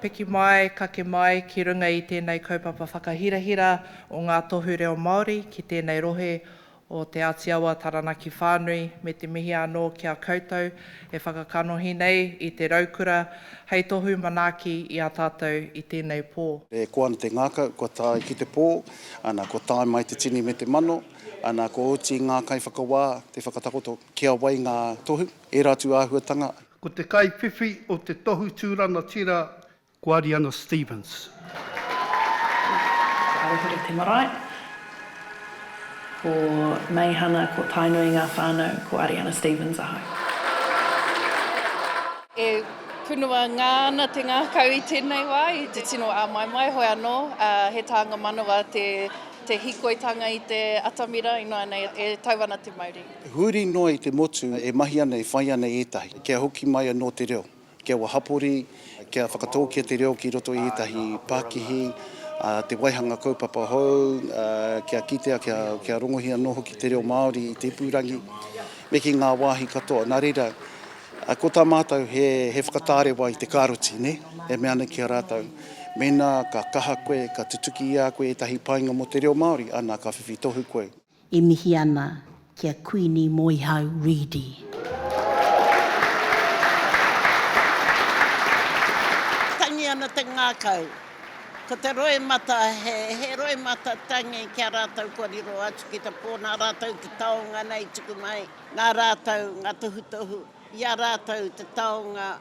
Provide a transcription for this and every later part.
piki mai, kake mai ki runga i tēnei kaupapa whakahirahira o Ngā Tohu Reo Māori ki tēnei rohe o Te Āti Awa Taranaki Whānui me te mihi anō ki a koutou e whakakanohi nei i te raukura hei tohu manaaki i a tātou i tēnei pō. E koa ana te ngākau, kua tae ki te pō, ana, kua tae mai te tini me te mano, ana, kua oti ngā kaiwhakawā te whakatakoto ki a wai ngā tohu, ērā atu āhuatanga. Ko te kaiwhiwhi o te tohu tū ranatira ko Ariana Stevens. Ko Arahura te marae. Ko Meihana, ko Tainui ngā whānau, ko Ariana Stevens ahau. E punua ngā ana te ngākau i tēnei wā, i te tino āmaimai, hoi anō, he tānga manawa te te hīkoitanga i te atamira, ināianei e tau ana te mauri. Huri noa i te motu e mahi ana, e whai ana ētahi, kia hoki mai anō te reo. Ki aua hapori, kia whakatōkia te reo ki roto i ētahi pakihi, te waihanga kaupapa hou, kia kitea, kia rongohia anō hoki te reo Māori i te ipurangi, me ki ngā wāhi katoa. Nā reira, ko tā mātou he whakatārewa i te kāroti, nē, e mea ana ki a rātou, mēnā ka kaha koe, ka tutuki i a koe ētahi painga mō te reo Māori, ana, ka whiwhi tohu koe. E mihi ana ki a Kuini Moehau Reedy. Tangi ana te ngākau. Ko te roimata, he, he roimata tangi ki a rātou kua riro atu ki te pō, nā rātou te taonga nei tuku mai, nā rātou ngā tohutohu, i a rātou te taonga,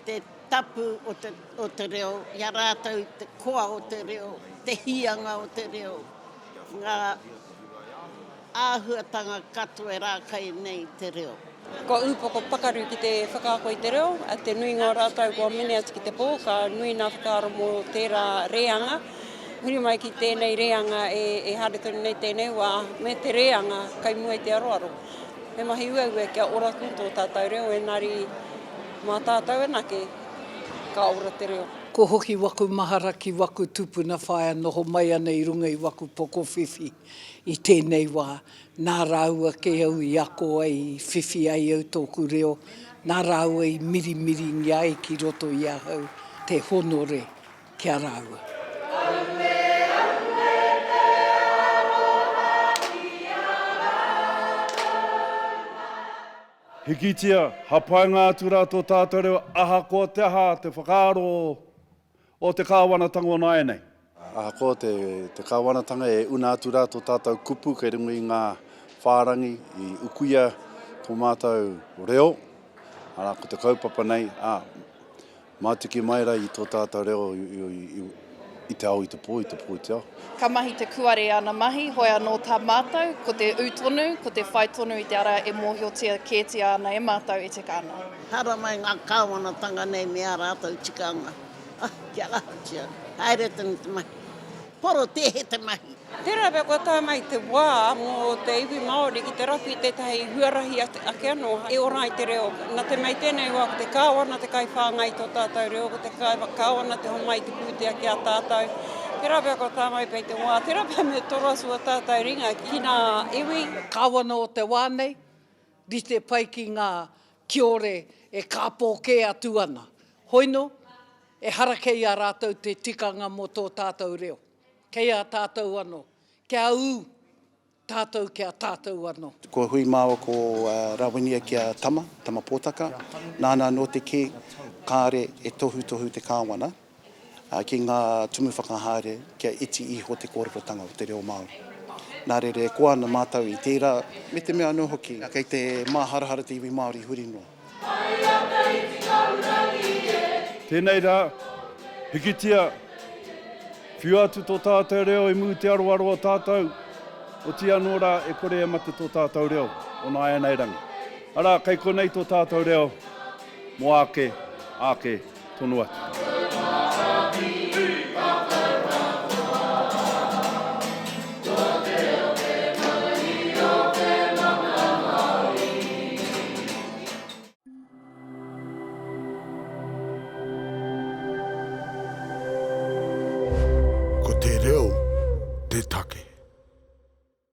te tapu o te, o te reo, i a rātou te koa o te reo, te hīanga o te reo. Ngā āhuatanga katoa e rākai nei te reo. Kua ūpoko pakaru ki te whakaako i te reo, a te nuinga o rātou kua mene atu ki te pō, ka nui nā whakaaro mō tērā rēanga. Huri mai ki tēnei rēanga e haere tonu nei tēnei wā, me te rēanga kai mua i te aroaro. He mahi uaua kia ora tonu tō tātou reo, engari mā tātou anake ka ora te reo. Ko hoki waku mahara ki waku tupuna whaea noho mai ana i runga i waku pokowhiwhi i tēnei wā, nā rāua kē au i ako ai, i whiwhi ai au tōku reo, nā rāua i mirimiringia ai ki roto i ahau te honore ki a rāua. Aue, aue te aroha ki a ratou na. Hikitia, hapainga atu rā tō tātou reo ahakoa te aha te whakaaro o te kāwanatanga o nāianei. Ahakoa te kāwanatanga e una atu rā tō tātou kupu kei runga i ngā whārangi i ukuia tō mātou reo, arā, ko te kaupapa nei, ā, Mātiki mai ra i tō tātou reo i te ao i te pō, i te pō i te ao. Ka mahi te kuare i ana mahi, hoi anō tā mātou, ko te ū tonu, ko te whai tonu i te ara e mōhiotia kētia ana e mātou e tika ana. Haramai ngā kāwanatanga nei me ā rātou tikanga. Ah, kia ahatia. Haere tonu te mahi. Porotēhe te mahi. Tērā pea kua tae mai te wā mō te iwi Māori ki te rapu i tētahi huarahi ake anō e ora ai te reo. Nā te mea i tēnei wā ko te Kāwana te kaiwhāngai i tō tātou reo, ko te Kāwana te homai i te pūtea ki a tātou. Tērā pea kua tae mai pea i te wā, tērā pea me toro atu ō tātou ringa ki ngā iwi. Kāwana o te wā nei, rite pai ki ngā kiore e kāpō kē atu ana. Hoino, ehara kei a rātou te tikanga mō tō tātou reo. Kei a tātou anō. Kia ū tātou ki a tātou anō. Kua hui māua ko Rawinia ki a Tama, Tama Pōtaka, nāna anō te kī, kāre e tohutohu te Kāwana ki ngā tumu whakahaere kia iti iho te kōrerotanga o te reo Māori. Nā reira e koa ana mātou i tērā, me te mea anō hoki, kei te māharahara te iwi Māori huri noa. Tēnei rā, hikitia, whiua atu tō tātou reo i mū te aroaro o tātou, otiia anō rā e kore e mate tō tātou reo o nāianei rangi. Arā, kei konei tō tātou reo mō āke, āke tonu atu. Ko te reo te take.